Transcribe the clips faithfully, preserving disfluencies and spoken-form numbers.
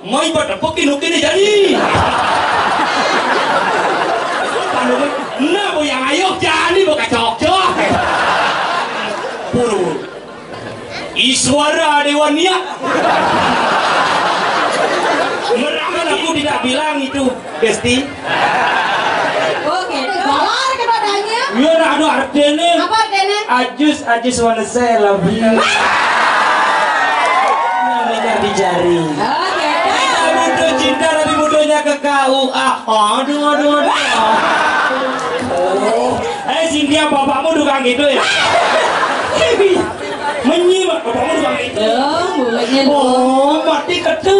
Mai ba tepuk ki nuki ni jani. Nah, bu yang ayo jani ba kacok-cok. Puru. Iswara Dewania. Merahkan aku tidak bilang itu, Besti. Oke, galar kena tanya. Iya, nah, aduh, artinya. Apa artinya? Ajus, ajus wanna say I love you. Nah, ini kan dicari. Oke. Kita butuh cinta, tapi butuhnya ke K U A. Aduh, aduh, aduh. Oh. Eh, Cynthia, bapakmu tukang gitu ya? Menyi, Mak, bapakmu tukang gitu. Loh, mulutnya loh. Oh, mati ketu.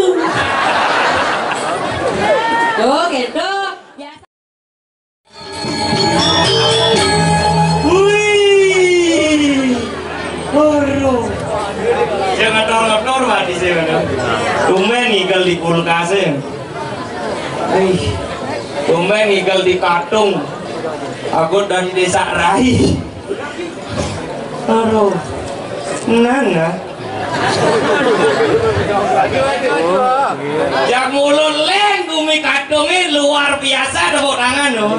Tuh, gitu. Wih. Waduh. Saya ngetor-ngetor mati saya, bener. Tumben ngigel di kulkas ya. Wih. Tumben ngigel di katung. Aku dari desa Rai. Aduh. Nana. Jak mulut lén gumi katungé luar biasa, tepuk tangan loh.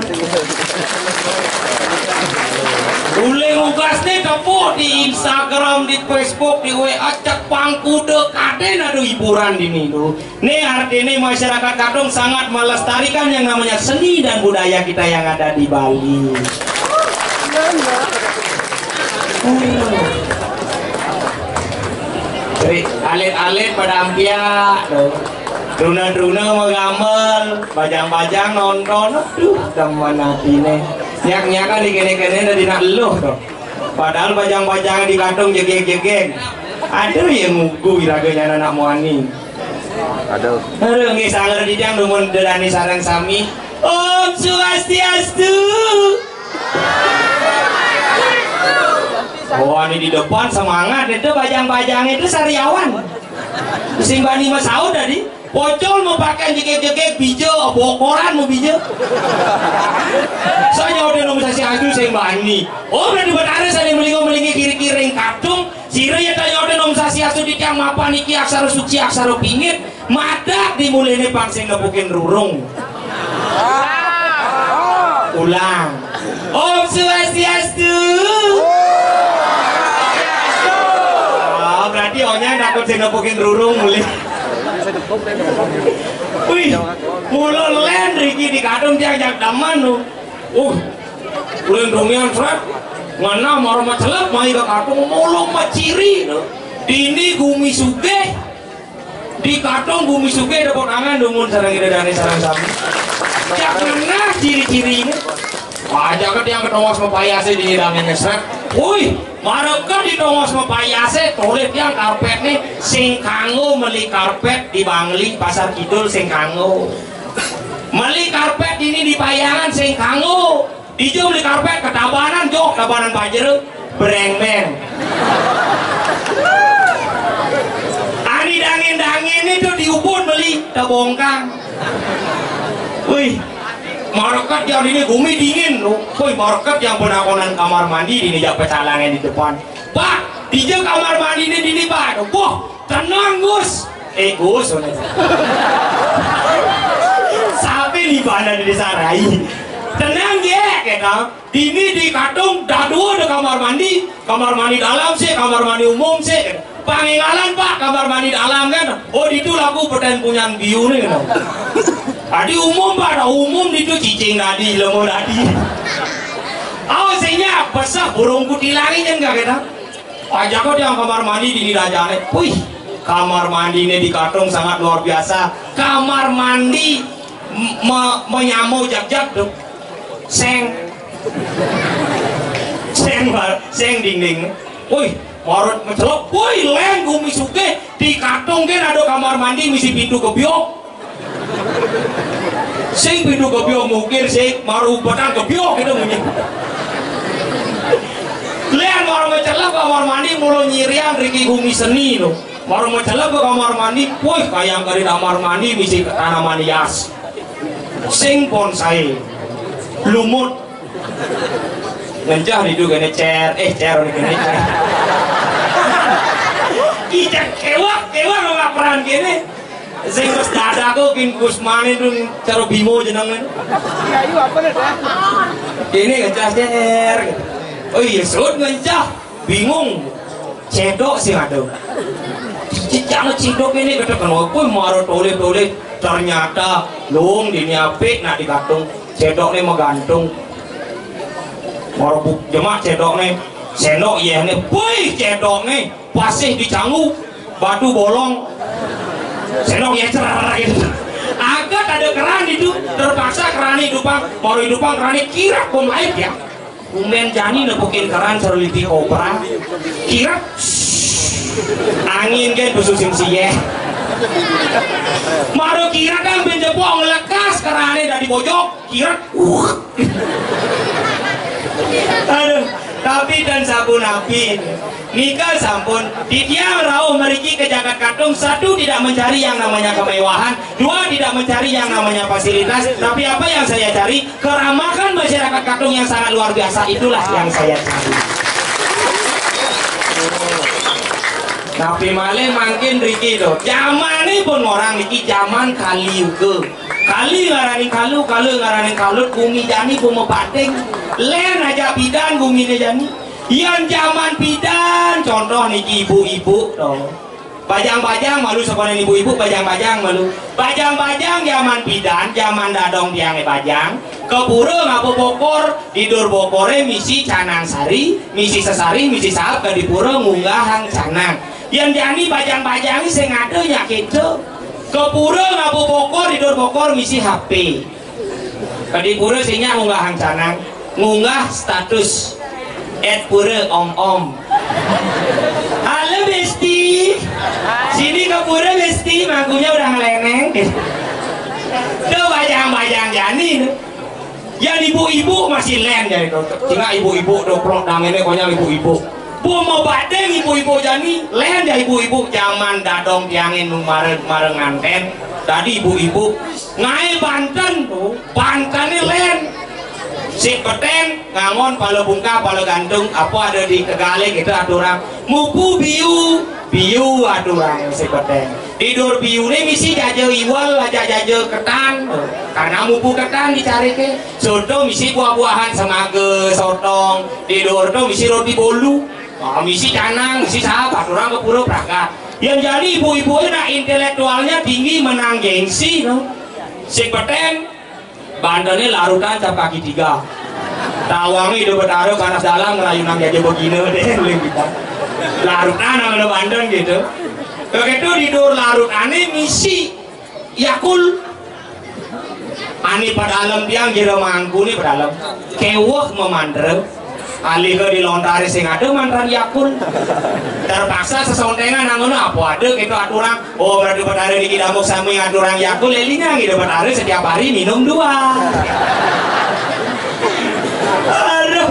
Ulih nugas nih tepuk di Instagram, di Facebook, di W A, cek pangkuda kadén ada hiburan dini tuh. Nih artinya masyarakat Katung sangat melestarikan yang namanya seni dan budaya kita yang ada di Bali. Jadi alit-alit pada ampiak tuh. Druna-druna mau gambar, bajang-bajang nonton, aduh, teman hati nih. Nyak-nyak kan dikene-kene dari nak eluh tuh. Padahal bajang-bajang di Katung jegeg-jegeg. Aduh, ya ngugu iraganya anak muani. Aduh. Aduh, nggih sanger didang dumun dedani sareng sami. Om Swastiastu. Oh, ini di depan semangat itu bajang-bajang itu sariawan. Sing bani masaud tadi. Pocol mau pakai jegeg-jegeg bija, bokoran mau bija. Saya udah nong sasi asu sing bani. Oh, berarti betara saya melingo-melingi kiri-kiri Katung. Sira ya tanya udah nong sasi asu di tiang mapan iki aksara suci aksara pingit. Madak di mulene pang sing nepukin rurung. Ulang. Om Swastiastu. Ah, berarti onya takut sing nepukin rurung mulih. Wih, mulo len riki di Katung tiang jak daman lu. Uh, len rumian sret. Ngana maro macelep mai ke Katung mulo maciri lu. Dini gumi sugih. Di Katung gumi sugih tepuk tangan dumun sareng ida dane sareng sami. Cak ngena ciri-ciri ini. Aja ke tiang ketongos mapayase di dangin sret. Wih, mareket di tongos mapayase, toleh tiang karpet nih sing kanggo meli karpet di Bangli Pasar Kidul sing kanggo. Meli karpet ini di Payangan sing kanggo. Ijo beli karpet ke Tabanan, jo, Tabanan Pajero, brengben. Ani dangin-dangin itu di Ubud beli, tebongkang. Wih, market yang ini gumi dingin, loh. Wih, market yang penakonan kamar mandi ini ya pecalangan di depan. Pak, dija kamar mandi ini dini, Pak. Wah, tenang, Gus. Eh, Gus, mana? Sampai di mana di desa Rai? Tenang, ya, kata. Dini di Katung, dah dua ada kamar mandi. Kamar mandi dalam sih, kamar mandi umum sih. Pangingalan, Pak, kamar mandi dalam kan. Oh, itu lagu peten punya biu nih, kan. Tadi umum, Pak, ada umum itu cicing tadi, lemo tadi. Awas, saya besar burung kutilangi kan, gak kata. Aja kok yang kamar mandi di Nirajane. Wih, kamar mandi ini di Katung sangat luar biasa. Kamar mandi me menyamo jak-jak tuh. Seng. Seng, seng dinding. Wih, marut mencelok. Wih, leng gumi suke. Di Katung kan ada kamar mandi misi pintu kebiok. Sing pintu kebiok mungkin sing maru petang kebiok gitu mungkin. Lian baru mencelok kamar mandi mulu nyirian Riki Gumi Seni lo. Baru mencelok ke kamar mandi, wih, kayang kari kamar mandi misi tanaman hias. Sing bonsai, lumut, ngencah itu kene cer, eh, cer kene cer. Ijak kewak kewak lo laparan kene. Sing wis dadaku kin Gusmane tuh cara Bimo jenenge. Ini ngecas, Jer. Oh iya, sud ngecas. Bingung. Cedok sih, aduh. Cicak cedok ini kata kenapa maro tole-tole. Ternyata lung dini apik nak digantung. Cedok nih menggantung. Maro bu-, jemak cedok nih. Senok yeh nih. Wih, cedok nih. Pasih dicanggu. Batu bolong. Senok yeh, cer gitu. Agak ada keran itu. Terpaksa keran itu, Bang. Maro itu, Bang, keran ini kirap pun lain ya. Umben jani nepukin keran seruliti kopra. Kirap. Angin kan khususin siye. Maro kirap kan ben jebok ngelekas kerane dari bojok. Kirap. Aduh, tapi dan sabun api. Nika sampun, titiang rauh mriki ke jagat Katung, satu tidak mencari yang namanya kemewahan, dua tidak mencari yang namanya fasilitas, tapi apa yang saya cari, keramahan masyarakat Katung yang sangat luar biasa, itulah yang saya cari. Tapi malih mangkin riki to, jamane pun orang niki jaman Kali Yuga. Kali ngarani kalu, kalu ngarani kalut, bumi jani bumi pating. Len aja pidan bumine jani. Yang jaman pidan, contoh niki ibu-ibu to. Bajang-bajang malu sekolah ibu-ibu, bajang-bajang malu. Bajang-bajang jaman pidan, jaman dadong tiange bajang. Ke pura ngaba bokor, di dur bokore misi canang sari, misi sesari, misi sahap ke di pura ngunggahang canang. Yang jani bajang-bajang sing ada nyak kita. Ke pura ngaba bokor, di dur bokor misi H P. Ke di pura sing nyak ngunggahang canang, ngunggah status. Et pura om-om. Halo Besti. Sini ke pura Besti, mangkunya udah ngeleneng. Tuh bajang-bajang jani tuh. Yang ibu-ibu masih len jani tuh. Cina ibu-ibu doplok dang ini konyol ibu-ibu. Bu mau badeng ibu-ibu jani, len ya ibu-ibu zaman dadong tiangin nu mareng-mareng nganten. Tadi ibu-ibu ngae banten tuh, bantene len. Si peten ngangon pala bungkah, pala gantung, apa ada di Tegale gitu aturang. Mupu biu, biu aturang si peten. Tidur biune misi jaja iwal, aja jaja ketan. Karena mupu ketan dicari ke. Soto misi buah-buahan semaga, sotong. Tidur tuh misi roti bolu. Ah, misi canang, misi sahap, aturang ke pura pragat. Yang jadi ibu-ibu nak intelektualnya tinggi menang gengsi, no. Si peten, bantennya larutan cap kaki tiga. Tawangnya hidup betara panas dalam ngerayunan gajah begina deh, uling kita. Larutan namanya banten gitu. Begitu tidur larut aneh misi Yakul. Ani padalem tiang jero mangku ni padalem. Keweh memantra. Alih ke dilontari sing ada mantan Yakul. Terpaksa sesontengan nang ngono apa ada kita aturan. Oh, berarti petara niki damuk sami ngaturang Yakul, elingan kita petara setiap hari minum dua. Aduh.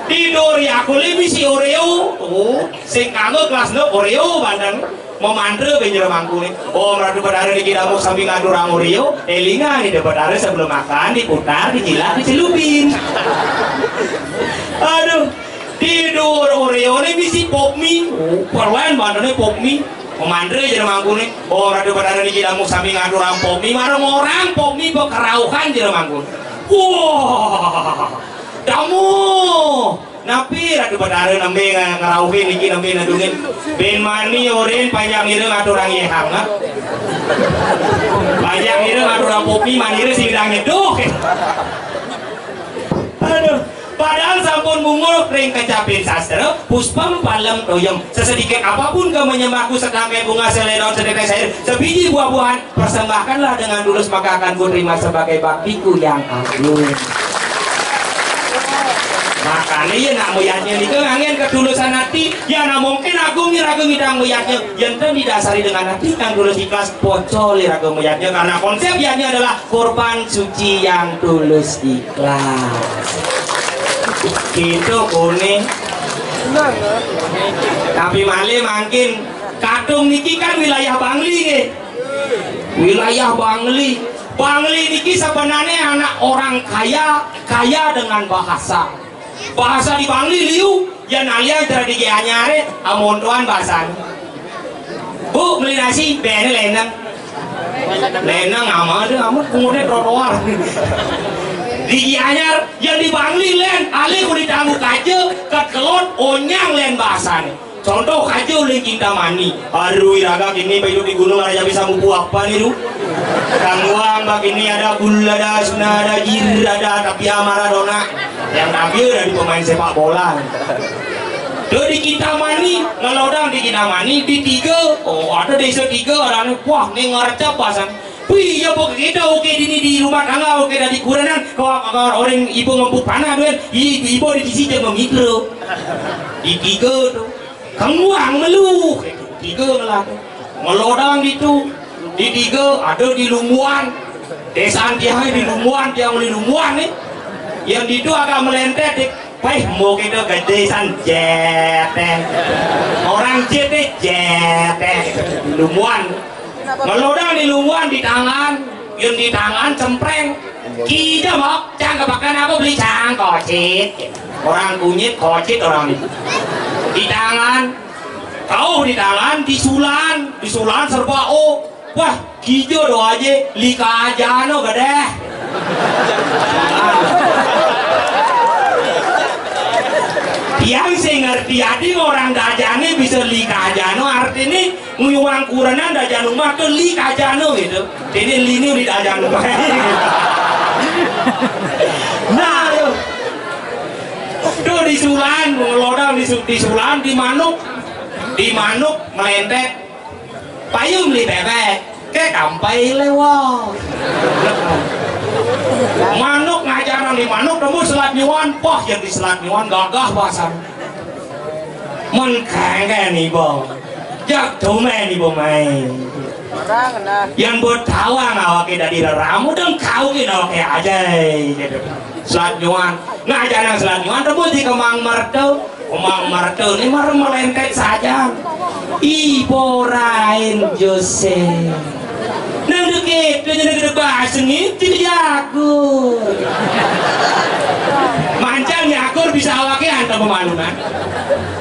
Tidur Yakul ini si Oreo. Oh, sing kanggo kelas no Oreo bandang. Memantra ben jero mangkune. Oh, Ratu Betara niki damuk sambil ngaturang Oreo, elingan nih Betara sebelum makan diputar, dijilat, dicelupin. Aduh, tidur Oreo ini bisi pop mie. Oh, perwen bandane pop mie. Memantra jero mangkune. Oh, Ratu Betara niki damuk sambil ngaturang pop mie, marang orang pop mie bekerauhan jero mangkune. Wah, damu. Napi Ratu Betara nembe nga-, ngerauhin niki nembe nedungin. Ben mani orin panjang ira ngaturang yehang, ha? Panjang ira ngaturang popi, mani ira sing dang nyeduh. Aduh, padahal sampun mungul ring kecapin sastra, puspam palem toyem. Sesedikit apapun kau menyembahku, setangkai bunga, seledon, sedetai sair, sebiji buah-buahan, persembahkanlah dengan tulus, maka akan ku terima sebagai baktiku yang agung. Makanya ya nak muyatnya nika nganggen ketulusan hati. Ya nak mungkin agung iraga ngidang muyatnya. Yen ten didasari dengan hati yang tulus ikhlas, pocol iraga muyatnya. Karena konsep yatnya adalah korban suci yang tulus ikhlas. Gitu kuning. Tapi malih mangkin Katung niki kan wilayah Bangli nggih. Wilayah Bangli. Bangli niki sebenarnya anak orang kaya, kaya dengan bahasa. Bahasa di Bangli liu, ya nalian tradisi anyare, amontoan bahasane. Bu, beli nasi, bene leneng. Lenang amat, amat punguté trotoar. Di Gianyar, yang di Bangli lén, alih kudu ditanggu kaja, ketelot, onyang lén bahasané. Contoh kaja ulih Kintamani. Aduh, iraga kini hidup di gunung, ada bisa mupu apa nih, duh? Kangguang bak ini ada gula, ada suna, ada jir, ada tapi Maradona. Yang tapi dari pemain sepak bola. Tuh di Kintamani, ngelodang di Kintamani, di tiga, oh ada desa tiga, orangnya, wah, ini ngercep pasan. Wih, ya pokoknya kita oke dini di rumah tangga, oke dari kurenan, kalau orang ibu ngempuk panah, duit, ibu di sisi jangan mikro. Di tiga tuh. Kangguang melu. Tiga ngelah. Ngelodang ditu. Di tiga ada di Lumbuan. Desa tiang di Lumbuan, tiang di Lumbuan nih. Yang ditu agak melentet dik. Peh, mau kita gede san jete. Orang jete jete. Lumbuan. Ngelodang di Lumbuan di tangan, yang di tangan cempreng. Kita mau cang kepakan apa beli cang kocit. Orang kunyit kocit orang itu. Di tangan, kau di tangan, di sulan, di sulan serba o. Wah, kijo do aja, lika aja no gedeh. Yang saya ngerti adi orang dajane bisa lika aja no artinya nguyuang kurenan dajan rumah tuh lika aja no gitu. Ini lini udah dajan rumah. Nah, tuh. Tuh di sulan, ngelodang di, su- di sulan, di manuk, di manuk melentek, payung di bebek, ke kampai lewat. Manuk ngajaran di manuk temu selat nyuan, poh yang di selat nyuan gagah bahasan. Mun kengken ibu, jak tumen ibu main. Yang buat tawang awake dari reramu dan kau kena awake aja gitu. Selat nyuan, ngajaran selat nyuan temu di kemang mertu. Kemang mertu ini mar melentek saja. Ibu rain Jose. Nang deket, dia jadi gede baseng itu jago. Mancang nyakur bisa awake antar pemalunan.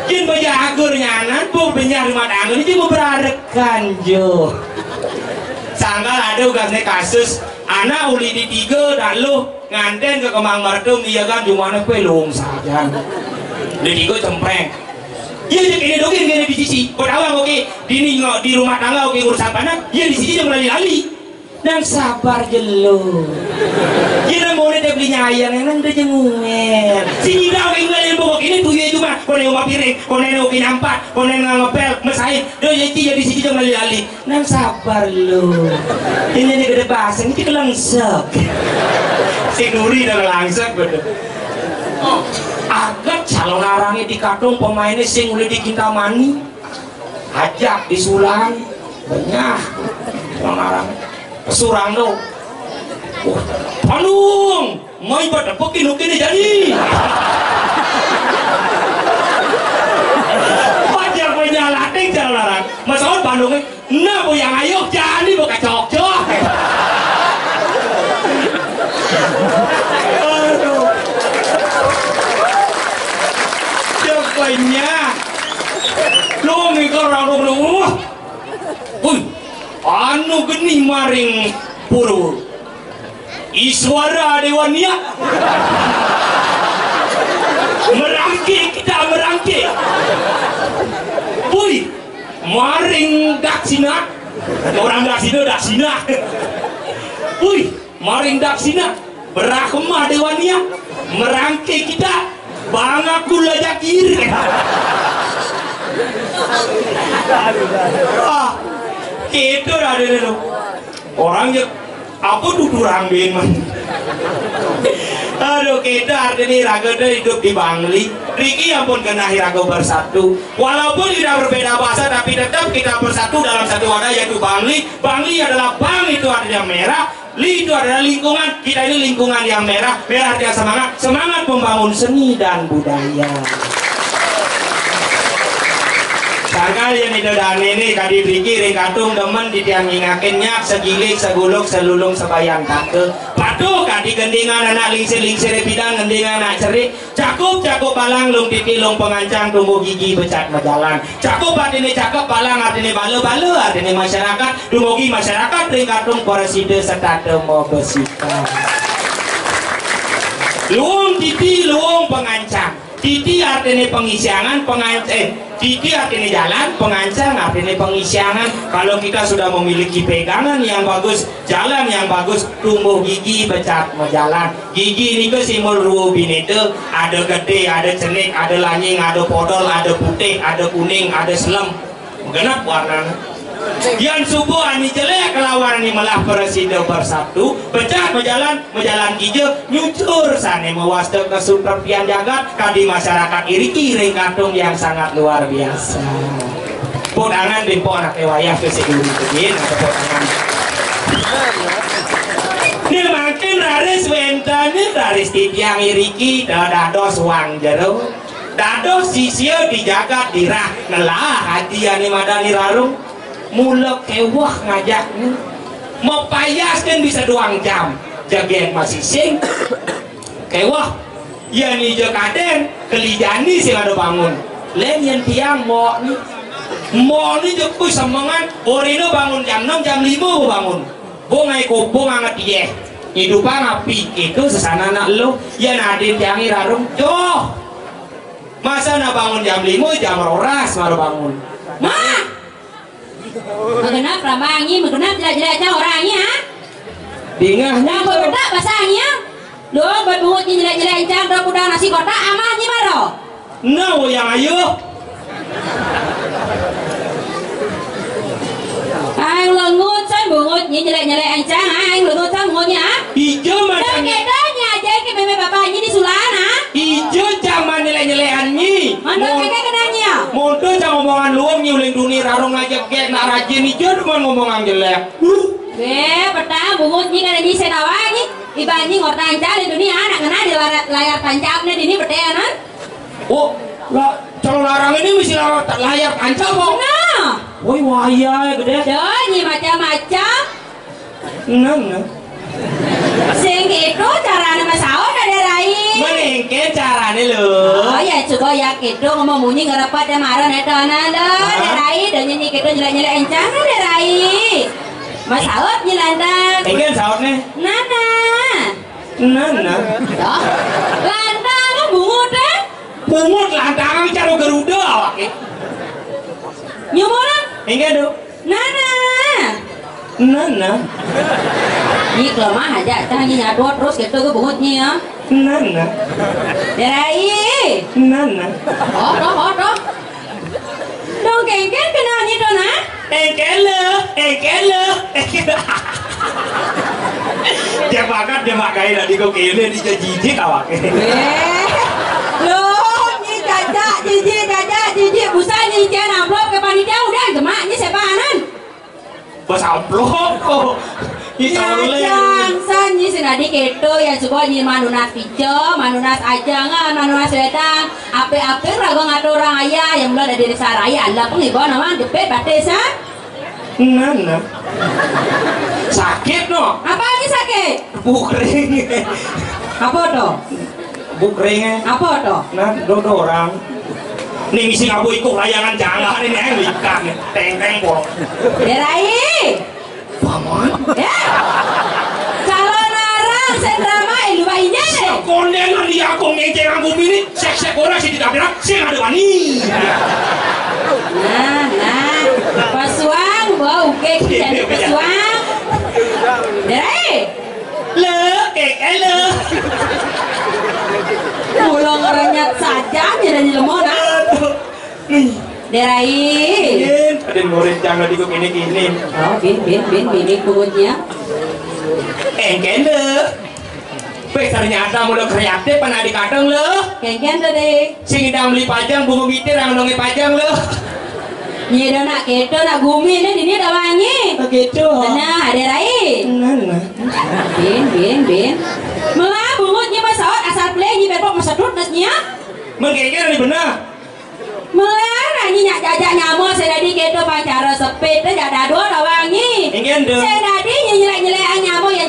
Jin bajagur nyanan, bu benyar rumah tangga ini mau berarekan jo. Sanggal ada ugasnya kasus anak uli di tiga dak lu nganten ke kemang mertu iya kan jumane kue lung saja. Di tiga cempreng. Iya cek ini dogin gini di sisi. Kau tahu oke di ini di rumah tangga oke urusan panak. Iya di sisi yang lali-lali. Nang sabar jelo. Jina mone te beli nyayang nang de jenguer. Si nyira ing lele bokok ini tuye cuma kone uma piring, kone no kinampat, kone ngepel, mesai. Do ye ci jadi si jong lali-lali. Nang sabar lo. Ini nih gede baseng iki kelengsek. Si Nuri dah langsek betul. Agat calon arangnya di kadung pemainnya sing udah di Kintamani. Ajak di Sulang, benyah. Orang-orang Surang tu. Wah, Panung, mai pada pekin ukin jadi. Wajar punya latih cara larang. Masalah Panung ni, nah bu yang ayo jadi buka cok-cok. Aduh. Siapanya? Lu mikir orang lu. Wih, anu geni maring puru. Iswara Dewania. Merangke kita merangke. Wih, maring daksina. Orang daksina daksina. Wih, maring daksina. Brahma Dewania merangke kita bangakul aja kiri. Ah, kita ada dulu. Orang je apa tuh kurang bin man. Aduh, kita artinya raga deh hidup di Bangli. Riki ampun kena raga bersatu. Walaupun kita berbeda bahasa, tapi tetap kita bersatu dalam satu wadah yaitu Bangli. Bangli adalah bang itu artinya merah, li itu adalah lingkungan. Kita ini lingkungan yang merah. Merah artinya semangat. Semangat membangun seni dan budaya. Sangkal yang itu dan ini kadi pikir ring katung demen di tiang ngingakin nyak segilik seguluk selulung sebayang tak ke. Tuh, kadi gendingan anak lingsir-lingsir pidan, gendingan anak cerik. Cakup, cakup balang, lung titi, lung pengancang, tumbuh gigi, becat majalan. Cakup artine cakep, balang artine bala, bala artine masyarakat. Dumugi masyarakat ring katung prasida setata mabesikan. Luung titi, luung pengancang. Titi artine pengisiangan, penganc-, eh, titi artine jalan, pengancang artine pengisiangan. Kalau kita sudah memiliki pegangan yang bagus, jalan yang bagus, tumbuh gigi becat majalan. Gigi nika simbol rua bineda, ada gede, ada cenik, ada lanying, ada podol, ada putih, ada kuning, ada selem. Genep warnane. Yan suba ani jelek kelawan ani melah prasida bersatu, becat majalan, majalan kija, nyucur sane mawasta kasutreptian jagat, kadi masyarakat iriki ring katung yang sangat luar biasa. Tepuk tangan, ring pok anake wayah ke sik dulu, kejin, tepuk tangan. Nih, mangkin raris wenten, nih, raris titiang iriki, da-, dados wang jero. Dados sisia di jagat dirah, ngelah ati ane madani rarung. Mula keweh ngajakne. Mapayas kan bisa duang jam. Jagen masising. Keweh. Yan ija kaden, keli jani sing ada bangun. Len yan tiang mok ni. Mok ni jepui semengan, orina bangun jam enam, jam lima bangun. Bung ai kopong anget iye. Idupang api, itu sesana anak lu. Yan adin tiang irarung. Joh. Masa nak bangun jam lima, jam roras baru bangun. Mak! Magenap rambangi, magenap jelek-jelek aja orangnya, ha? Dingah. Dah, buat bedak pasangnya. Duh, buat bungut ni jelek-jelek encang, dah kudang nasi kotak, amah ni baru. Nah, yang ayu. Aing lengut san bungut ni jelek-jelek encang, aing lengut san bungutnya, ha? Ijo macam. Dah, kedanya aja ke meme bapaknya di Sulan, ha? Ijo cang nyelek-nyelekan nyi. Mandok Mon-, keke kenanya. Monto cang omongan luung nyi uling duni rarung aja gek nak rajin ijo demen ngomongan jelek. Huh. Be, petang bungut nyi kada nyi senawa nyi. Iban nyi ngorta ancar di dunia anak ngena di layar, layar tancapnya dini beteanan. Oh, lah, cang larang ini mesti layar, layar tancap, oh. Nah. Woi, wayah gede. Dah, nyi macam-macam. Nah, nah. Sing itu carane masaut ada rai. Menengke carane lho. Oh ya, coba ya gitu ngomong munyi ngerepat ya marah neto anak lho. Hah? Ada rai, dan nyanyi gitu nyelek-nyelek encang ada rai. Masaut nyi lantang. Engke sautne. Nana. Nana. Dah. Lantang lo bungut eh. Bungut lantang karo Garuda awake. Nyumuran. Engke, Dok. Nana. Nana. Nyi kelemah aja, tah nyi nyadot terus gitu ke bungut nyi ya. Nana. Derai. Nana. Oh, toh, oh, toh. Dong kengken kenal nyi toh, nah? Engkele, engkele, engkele. Dia makan, dia makai, nanti kok kene, dia jijik awak. Eh, lo, nyi jajak, jijik, jajak, jijik. Busan nyi cian amplop ke panitia, udah, jemak, nyi sepahanan. Bos amplop kok. Nyi. Ya, toleh. Jangan, san, nyi sinadi keto, ya, coba nyi manunas pica, manunas ajangan, manunas wedang. Ape-ape raga ngatur orang ayah, yang mulai dari desa raya, Allah pun ibu nama, jepit, batis, ha? Nah, nah. Sakit, no? Apa lagi sakit? Bukring. Apa to? Bukring, eh. Apa to? Nah, dodorang. Nih, misi ngabo ikuh layangan jangan ini, eh, ikan, nih. Teng, teng, pok. Derai. Paman? Ya? Calon arang, sendrama, eh, lu bayinya, deh. Sekonden, dia aku ngeceng aku ini, sek-sek orang sih tidak bilang, sih ada wani. Nah, nah. Pasuang, bau, oke, kita pasuang. Derai. Le, keke le. Pulang renyat saja, jadi lemon, ah. Aduh. Nih. Derai. Nih, ada murid jangan dikuk ini gini. Oh, bin, bin, bin, bin, punggutnya. Engken le. Pek ternyata mula kreatif pernah dikadang le. Kengken tadi. Sing idang beli pajang, bunga mitir, yang nongi pajang le. Nyi do nak keto, nak gumi ni, dini dah wangi. Begitu. Nah, ada rai. Nah, nah. Bin, bin, bin. Mula bungut nyi masaut asal play nyi bepok masadut nas nyi, ah. Mengkengken ni benar. Mula nyi nyak jajak nyamo sedadi keto pancara sepit, dah dado dah wangi. Ingin tu. Sedadi nyi nyelek-nyelek nyamo yang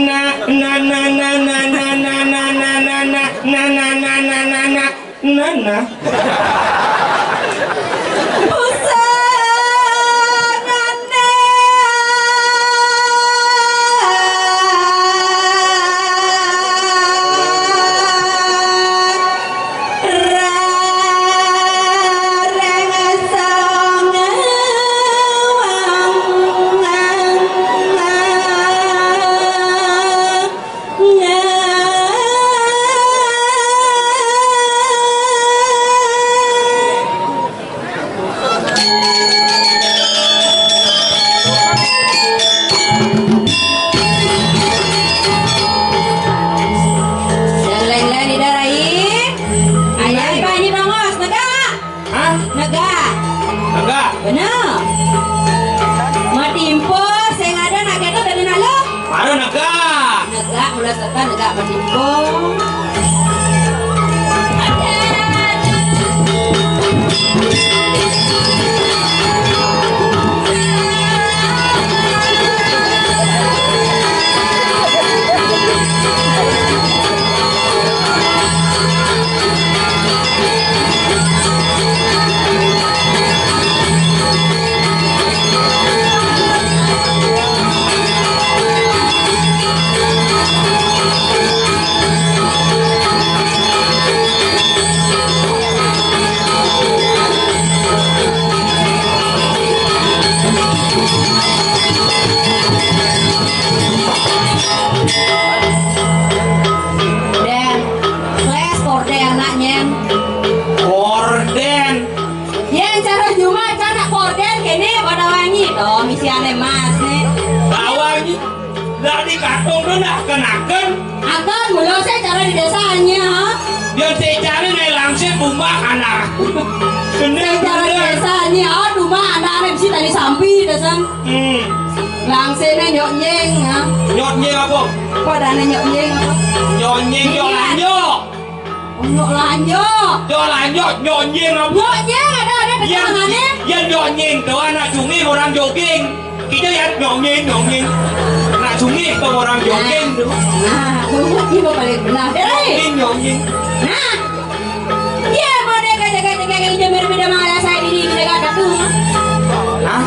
Na na na na na na na na na na na na na na na na na na na. Yang lain-lain di darai. Ayah, ibu ini dongos, negak. Hah? Negak. Negak. Bener. Matimpo, sing ada nak kata dari nak lo. Baru negak. Negak, mula setan negak matimpo. Den, flash korden nak nyen. Korden. Yen cara Juma cara korden kene pada wangi to misi ane mas ne. Bawangi. Lah di kampung tu nak kenaken. Akan mula saya cara di desa nya, ha? Dia saya cari naik langsir bumbak anak. Kena Saya cara di desa nya, ha, cuma anak-anak mesti tadi sampi desa. Hmm. Langsir ne nyok nyeng, ha? Nyok nyeng apa? Apa dah ne nyok nyeng apa? Nyok nyeng, nyok lanjok. Nyok lanjok. Nyok lanjok, nyok nyeng apa? Nyok nyeng ada, ada Yang, keterangannya. Yang nyok nyeng tu anak sungai orang jogging. Kita ya nyok nyeng, nyok nyeng. Anak sungai tu orang jogging tu. Nah, bungut ni paling benar. Nyok nyeng, nyok nyeng. Nah. Dia mau dia kerja kerja kerja kerja berbeda malah saya diri di dekat tu. Hah?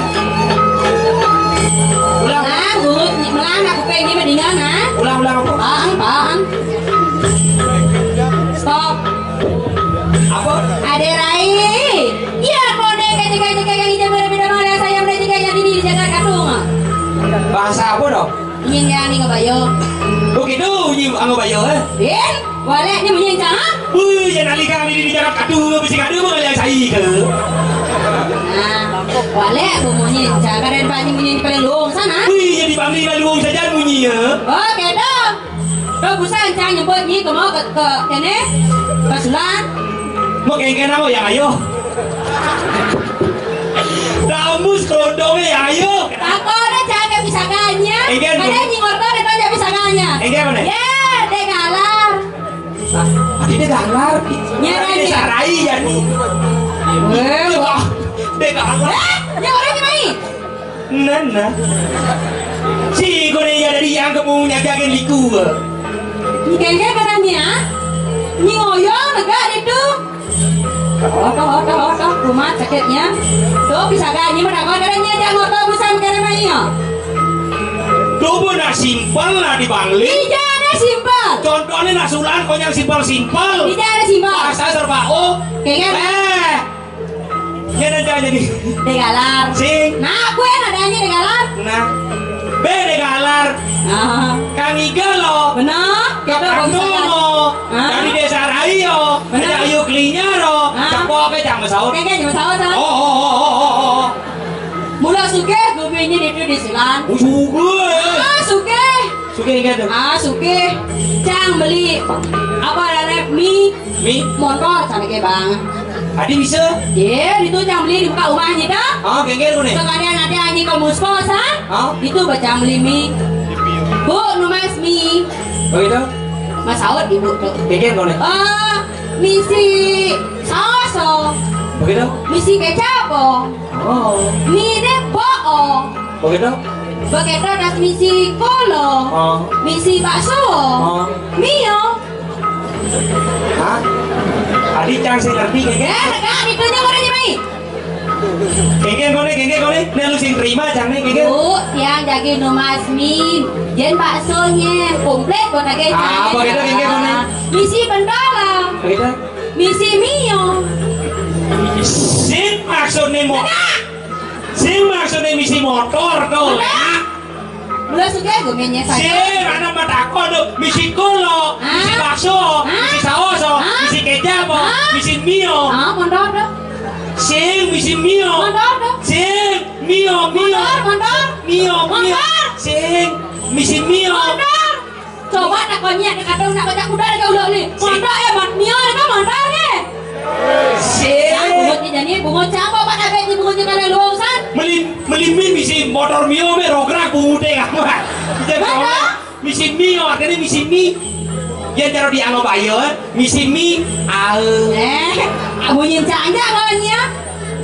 Ulang. Nah, bungut ni melana kuping ni mendingan, ha? Ulang, ulang apa? Bang, bang. Stop. Apa? Ada rai. Iya, mau deh kayak kayak kayak kayak jam berapa nama saya mulai tiga yang ini di Jakarta tuh. Bahasa apa dong? Nyin yang ni ngabayo. Oh, gitu, nyi anggo bayo, eh? Din, walek ni munyi cang, ha? Wih, ya nalika ni di jagat katu, bisi kadu mau kalian sai ke? Nah, walek bu munyi cang, kada banyak munyi paling luung sana. Wih, jadi bangli lalu luung saja munyi ya. Oh, gitu. Kau busan cang nyebut nyi ke mau ke, ke kene, ke Sulan. Mau kengken aku ya, ayo. Rambus kerondongnya ya, ayo. Takone cang bisa ganya. Engken. Ada nyi ngorto ada bisa ganya. Engken mana? Ya, dek galar. Adi dek galar. Nya, adi dek sarai ya ni. Eh, wah, dek galar. Eh, nya orang ni mai. Nana. Si kone ya dari yang kamu nyagakin liku. Engken, engken katanya. Nyi ngoyong negak itu. Otoh, otoh, otoh, kumat sakitnya. Tuh, bisa gak ini menakon ada nyi aja ngorto busan kene mah iya. Tuh pun nak simpel lah di Bangli. Ijana simpel. Contohnya nak Sulan konyang simpel-simpel. Ijana simpel. Bahasa serba oh. Kengken. Eh. Ya dan jangan jadi. Dek galar. Sing. Nah, gue nadanya dek galar. Nah. Be dek galar. Ah. Kang Iga lo. Benar. Kita Kang Nul lo. Ah. Dari desa Rayo. Benar. Ada Ayu Klinya lo. Ah. Cepok ke jam sahur. Kengken jam sahur, sahur. Oh, oh, oh, oh, oh, oh. Mula sugih guminya itu di Sulan. Oh, sugih. Ah, sugih. Sugih gitu. Ah, sugih. Cang beli apa, ada mi? Mi? Motor sana ke bang. Adi bisa? Ye, itu cang beli di muka rumahnya dah. Oh, kengken nih. Sekalian ada anjing ke muskos, ha? Oh. Itu bacang beli mi. Bu, numas mi. Oh, gitu? Mas Aud ibu tuh. Kengken nih? Eh, misi saoso. Begitu? Misi kecap, oh. Oh. Mine po, oh. Begitu? Begitu, das misi kolo. Oh. Misi bakso. Oh. Mio. Hah? Adi cang sing ngerti, kengken? Eh, kan itu nya orang nyemai. Kengken kone, kengken kone. Nih lu sing terima, cang nih, kengken. Bu, tiang jagi numas mi. Jen bakso nyen, komplit kok nage. Ah, apa kita kengken kone? Misi bendala. Kita? Misi mio. Sing maksudnya mo-, sing maksudnya misi motor tuh. Mula sugih guminya saya. Sing, anak matakon tuh, misi kulo, misi bakso, misi saoso, misi kecap, misi mio. Ah, mondor tuh. Sing, misi mio. Mondor tuh. Sing, mio, mio. Mondor, mondor. Mio, mio. Mondor. Sing, misi mio. Mondor. Coba tak konyol, dia kata nak baca kuda dia udah ni. Mondor ya, mat mio dia kan mondor ni. Sing. Bungut ni jadi bungut siapa, Pak, nak ni bungut ni kalau luasan. Meli, meli mi misi motor mio me rograk bungut dia kan. Jadi misi mio, artinya misi mi. Ya, cara di anggo bayo, eh. Misi mi, au. Eh, bunyi canja kalau nya.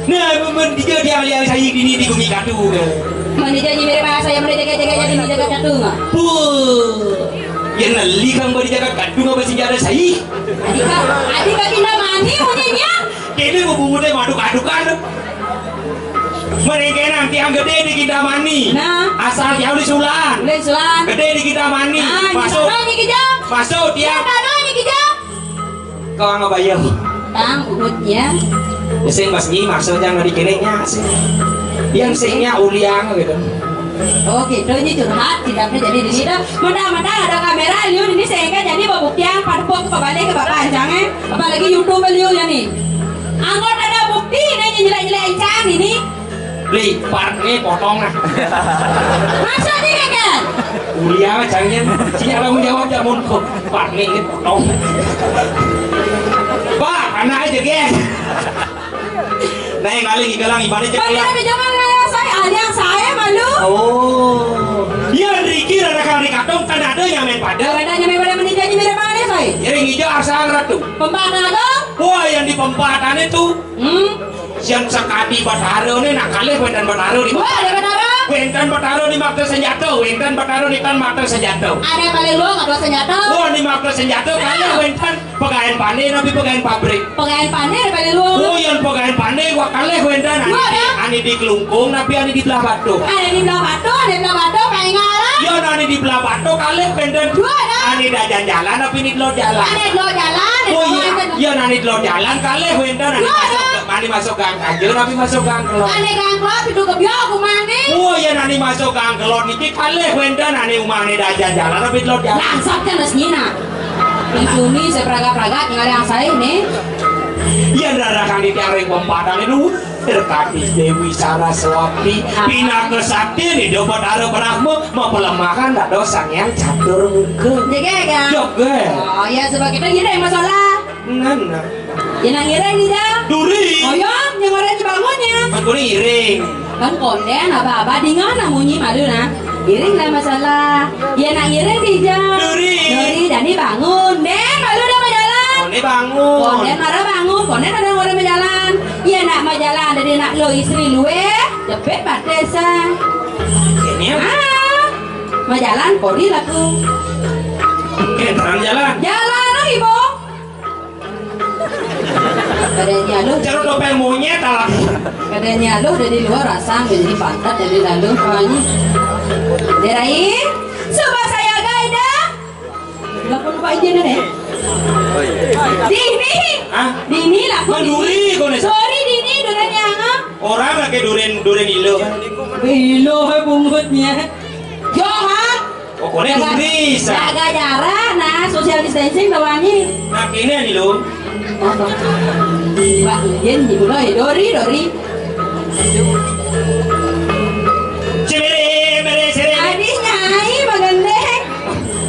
Nah, men, men, dia, dia, dia, saya ini di gumi katu, kan. Mana jadi mirip saya, mana jaga-jaga jadi jaga katu, nggak? Puh. Ya, neli kang beri jaga katu, nggak masih jaga saya. Adik kak, adik kak Kintamani, punya nya. Kini mau bungut dia aduk-adukan. Mereka nanti yang gede di Kintamani. Nah. Asal dia udah Sulan. Udah Sulan. Gede di Kintamani. Nah, masuk. Kita nanya kijang. Masuk dia. Kita nanya kijang. Kau nggak bayar. Tang, urutnya. Ya, sing pas nyi, maksudnya nggak dikirimnya sih. Yang singnya uliang gitu. Oh gitu, ini curhat, tidak jadi di sini. Mentang-mentang ada kamera, liu ini sehingga jadi pembuktian pada pok ke balik ke bapak ancang, eh. Apalagi YouTube liu ya nih. Anggot ada bukti, ini nyelek-nyelek encang ini. Beli part ni potong lah. Masa ni kan? Uliang ancangnya, sini tanggung jawab ya mun kok part ni potong. Pak, anak aja, guys. Nah, yang paling galang ibadah Bagi jangan. Ada jangan raya saya, ada yang saya malu. Oh. Iya, Riki, ada kali katong, kan ada yang main pada. Ada yang main pada menikah ni, mirip mana saya? Jadi ngijo asal ratu. Pembana tu? Wah, yang di pempatan itu. Hmm. Siang sekali Batara ni nak kalih wénten Batara di. Wah, ada Batara. Wénten Batara di Makta Senjata, wénten Batara di Tan Makta Senjata. Ada paling luang apa senjata? Wah, di Makta Senjata kalih wénten Pegaén Pandé napi Pegaén Pabrik. Pegaén Pandé ada paling luang. Oh, yang Pegaén Pandé wah kalih wénten anu di, anu di Kelungkung napi anu di Belah Batu. Ada di Belah Batu, ada di Belah Batu, paling ngarang. Ya, anu di Belah Bato kalih wénten. Dua, dah. Ané dajan jalan tapi niki lho jalan. Ané lho jalan. Oh iya, iya, ané lho jalan kalih wénten, ané masuk, ané masuk gang kaja tapi masuk gang kelod. Ané gang kelod itu kebiok umahné. Oh iya, ané masuk gang kelod niki kalih wénten, ané umahné dajan jalan tapi lho jalan. Langsat kan mas nyina. Isuni sepraga-praga nyari yang saya nih. Iya, darah kang di tiang ring pempatan itu. Terkadis Dewi Saraswati, pinaka sakti nih, Dewa Batara Brahma, mau pelemahan ada Sang Hyang Catur Muka. Jaga, ya? Jaga. Oh, ya, sebab kita ngiring masalah. Nah, nah. Ya, nak ngiring nih, Jang. Duri. Oh, ya, yang orang dibangun, ya. Kan kuning ngiring. Kan konden, apa-apa, dengan nak munyi malu, nah. Ngiring lah masalah. Ya, nak ngiring nih, Jang. Duri. Duri, Dani bangun. Deng, malu dah majalan. Konden bangun. Konden marah bangun. Konden ada orang majalan. Iya, nak majalan, ada dia nak lo istri luwe, jepit batis, ah. Ini ya? Ah, majalan, kori laku. Oke, terang jalan. Jalan, ah, ibu. Kadanya lu. Cara topeng monyet, alah. Kadanya lu dari luar asam, jadi pantat, jadi lalu, apanya? Derai, coba saya gak ada. Laku lupa izin deh. Dini. Hah? Dini laku. Manduri, kone. Sorry, Dini, duren yang, ah. Orang lagi duren, duren ilo. Ilo, hai, bungutnya. Johan. Oh, kone duri, sa. Jaga jarak, nah, social distancing, bawangi. Nah, ini nih, lo. Pak, izin, ibu, lo, ya, dori, dori. Cibiri, biri, siri. Tadi nyai, magendeng.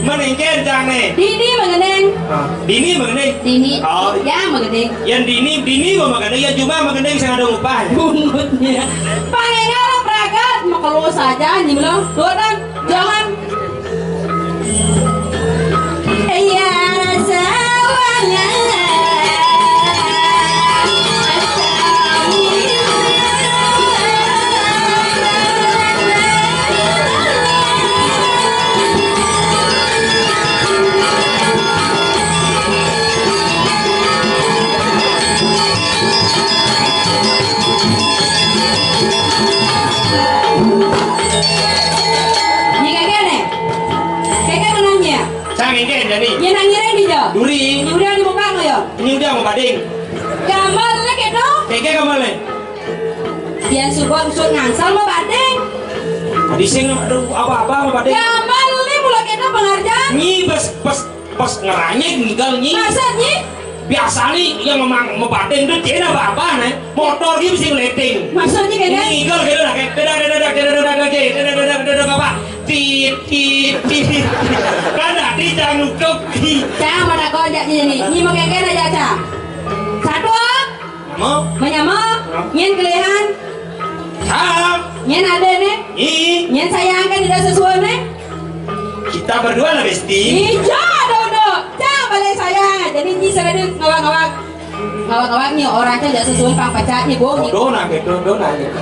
Meningkin, cang, nih. Dini, magendeng. Ah, Dini mengenai. Dini. Oh. Ya, mengenai. Yang Dini, Dini mau mengenai, yang cuma mengenai saya ada upah. Bungutnya. Pangengal pragat, mau keluar saja, nyimlo. Tuh, Bang. Jangan. Iya, rasa wangan. Nyi kagak nih? Kagak kenanya. Sang engke jani. Nyi nang ngiring di jo. Duri. Ini udah dibuka nggak ya? Ini udah mau bading. Gambar lagi dong. Kagak gambar nih. Yang suka usut ngansal mau bading. Tadi sing aduh apa-apa mau bading. Gambar nih mulai kita pengerjaan. Nyi pas pas pas ngeranyek ngigal nyi. Maksud nyi? Biasa nih yang memang mau bading tuh dia apa-apa nih. Motor dia bisa ngeleting. Maksudnya kayak Ini ngigal gitu lah kayak dada dada dada dada dada dada dada dada dada apa? Tit tit tit. Kan tadi jangan nutup. Cang, pada kau aja nyi nih. Nyi mau kayak aja, Cang. Satu. Mau? Menyama? Nyen kelihan? Ham. Nyen ada nih? Ih. Nyen sayang kan tidak sesuai nih? Kita berdua lah, Besti. Iya, dong, dong. Cang, balik sayang. Jadi, nyi sudah ngawak-ngawak. Ngawak-ngawak nih, orang aja tidak sesuai pang pacar nih, Bung. Dona gitu, dona gitu.